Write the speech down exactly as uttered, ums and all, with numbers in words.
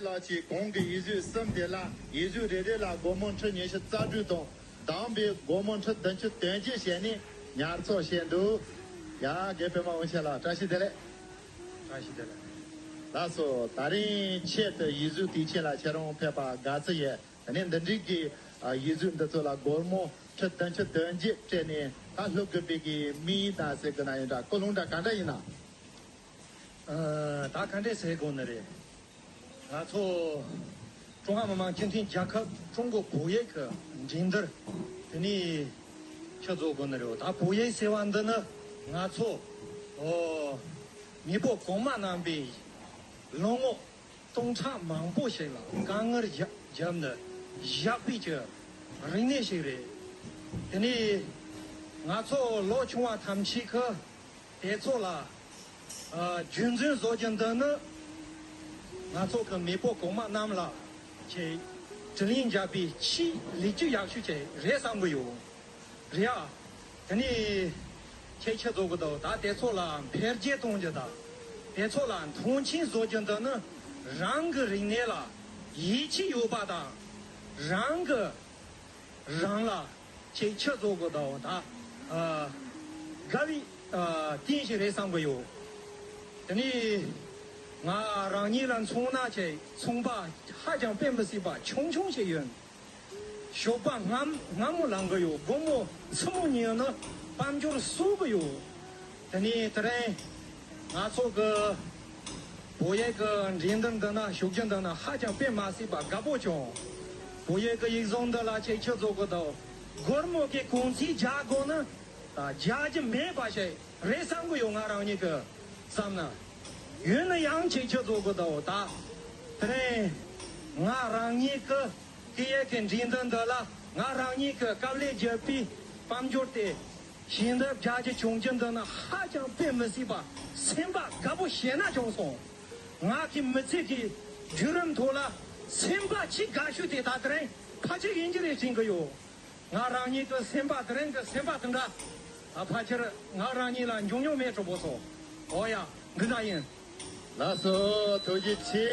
ལགས་ཀྱིས་གོང་གི་ཡིག་གཟུགས་གསུམ་དེ་ལ་ཡིག་གཟུགས་རེ་རེ་ལ་སྒོར་མོ་ཁྲི་ཉི་ཤུ་རྩ་དྲུག་དང་། བདམས་པའི་སྒོར་མོ་ཁྲི་བདུན་ཅུ་དོན་བརྒྱད་བྱས་ནས་ཉར་ཚགས་བྱས་འདུག། ཡ། རྒན་པད་མ་དབང་ཆེན་ལགས། བཀྲ་ཤིས་བདེ་ལེགས། བཀྲ་ཤིས་བདེ་ལེགས། ལགས་སོ། ད་རིང་ཆེད་དུ་ཡིག་གཟུགས་དུས་ཆེན་ལ་ཁྱེད་རང་ཕེབས་པ་དགའ་བསུ་ཡོད། དེ་ནས་འདི་འགྲིག་གི་ཡིག་གཟུགས་འདི་ཚོ་ལ་སྒོར་མོ་ཁྲི་བདུན་ཅུ་དོན་བརྒྱད་སྤྲད་ནས་ད་ལྷོ་དགོན་པའི་གི་དམིགས་ཡུལ་དང་ཟེར་དགོས་ན་ཡིན་འདྲ། ཀུན་སློང་འདྲ་ག་འདྲ་ཡིན་ན། ཨ། ད་ག་འདྲས་ཟེར་དགོས་ནི་རེད། ང་ཚོ་ཀྲུང་ཧྭ་མི་དམངས་སྤྱི་མཐུན་རྒྱལ་ཁབ་ཀྲུང་གོ་བོད་ཡིག་གི་འགྲན་བསྡུར་དེ་ནས་ཆུ་རྫོགས་དགོས་ནི་རེད། ད་བོད་ཡིག་ཟེར་བ་འདི་ནི་ང་ཚོ་ཨོ་མེས་པོ་གོང་མ་རྣམ་པས་ལོ་ངོ་སྟོང་ཕྲག་མང་པོ་ཞིག་ལ་དཀའ་ངལ་བརྒྱབ་བརྒྱབ་ནས་བཞག་པའི་གི་རིག་གནས་ཤིག་རེད། དེ་ནས་ང་ཚོ་ལོ་ཆུང་བ་ཐམས་ཅད་ཀྱིས་དེ་ཚོ་ལ་ཨ་རྒྱུན་འཛིན་བཟོ་རྒྱུ་འདི་ནི་ང་ཚོ་གི་མེས་པོ་གོང་མ་རྣམས་ལ་ཆེས་དྲིན་ལན་འཇལ་བའི་ཆེས་ལེགས་སྐྱེས་ཡག་ཤོས་ཅིག་རེད་བསམ་གི་ཡོད། རེད་ཨ། དེ་ནས་ཁྱེད་ཆུ་རྫོགས་གི་འདུག། ད་དེ་ཚོ་ལ་འཕེལ་རྒྱས་གཏོང་རྒྱུ་དང་། དེ་ཚོ་ལ་མཐོང་ཆེན་བཟོ་རྒྱུ་འདི་ནི་རང་གི་རིག་གནས་ལ་ཡིད་ཆེས་ཡོད་པ་དང་། རང་གི་རང་ལ་ཁྱེད་ཆུ་རྫོགས་གི་འདུག། ད་ཨ་དགའ་བའི་ཨ་རྟེན་ཞིག་རེད་བསམ་གི་ཡོད། དེ་ནས་ང་རང་ཉིད་ལ་མཚོན་ན་ཁྱེད་ཚོང་པ་ཧ་ཅང་དཔེ་མི་སྲིད་པ་ཆུང་ཆུང་ཞིག་ཡིན། ཞོགས་པ་སྔ་སྔ་མོ་ལངས་གི་ཡོད། དགོང་མོ་སྲུ་མོ་ཉལ་ནས་དཔལ་འབྱོར་གསོག་གི་ཡོད། དེ་ནས་དེ་རིང་ང་ཚོ་གི་བོད་ཡིག་གི་འགྲན་བསྡུར་འདི་ན་ཞུགས་རྒྱུ་འདི་ན་ཧ་ཅང་དཔེ་མ་སྲིད་པ་དགའ་པོ་བྱུང་། བོད་ཡིག་གི་ཡིག་ཟོན་འདི་ལ་ཁྱེད་ཆུ་རྫོགས་གི་འདུག། སྒོར་མོ་གི་གོང་ཚད་རྒྱག་དགོས་ན་ད་རྒྱག་རྒྱུ་མེད་པ་ཞིག་རེད་བསམ་གི་ཡོད། ང་རང་ཉིད་ཀྱི་བསམ་ན། ཡིན་ན་ཡང་ཁྱེད་ཆུ་རྫོགས་གི་འདུག། ད་དེ་རིང་ང་རང་ཉིད་ཀྱི་སྐད་ཡིག་གི་འགྲན་བསྡུར་འདི་ལ་ང་རང་ཉིད་ཀྱི་དཀའ་ལས་བརྒྱབ་པའི་དཔལ་འབྱོར་དེ་ཞལ་འདེབས་རྒྱག་རྒྱུ་བྱུང་རྒྱུ་འདི་ནི་ཧ་ཅང་དཔེ་མི་སྲིད་པ་སེམས་པ་དགའ་པོ་ཞེ་ན་བྱུང་སོང་། ང་གི་མི་ཚེ་གི་བརྒྱུད་རིམ་ཐོག་ལ་སེམས་པ་ཆེས་དགའ་ཤོས་དེ་ད་དེ་རིང་ཕལ་ཆེར་ཡིན་གྱི་རེད་དྲན་གྱི་ཡོད། ང་རང་ཉིད་ཀྱི་སེམས་པ་དེ་རིང་གི་སེམས་པ་དེ་འདྲ་ཕལ་ཆེར་ང་རང་ཉིད་ལ་འབྱུང་མྱོང་མེད་གྲོགས་པོ་ཚོ། འོ་ཡ། འདི་འདྲ་ཡིན། ལགས་སོ། ཐུགས་རྗེ་ཆེ།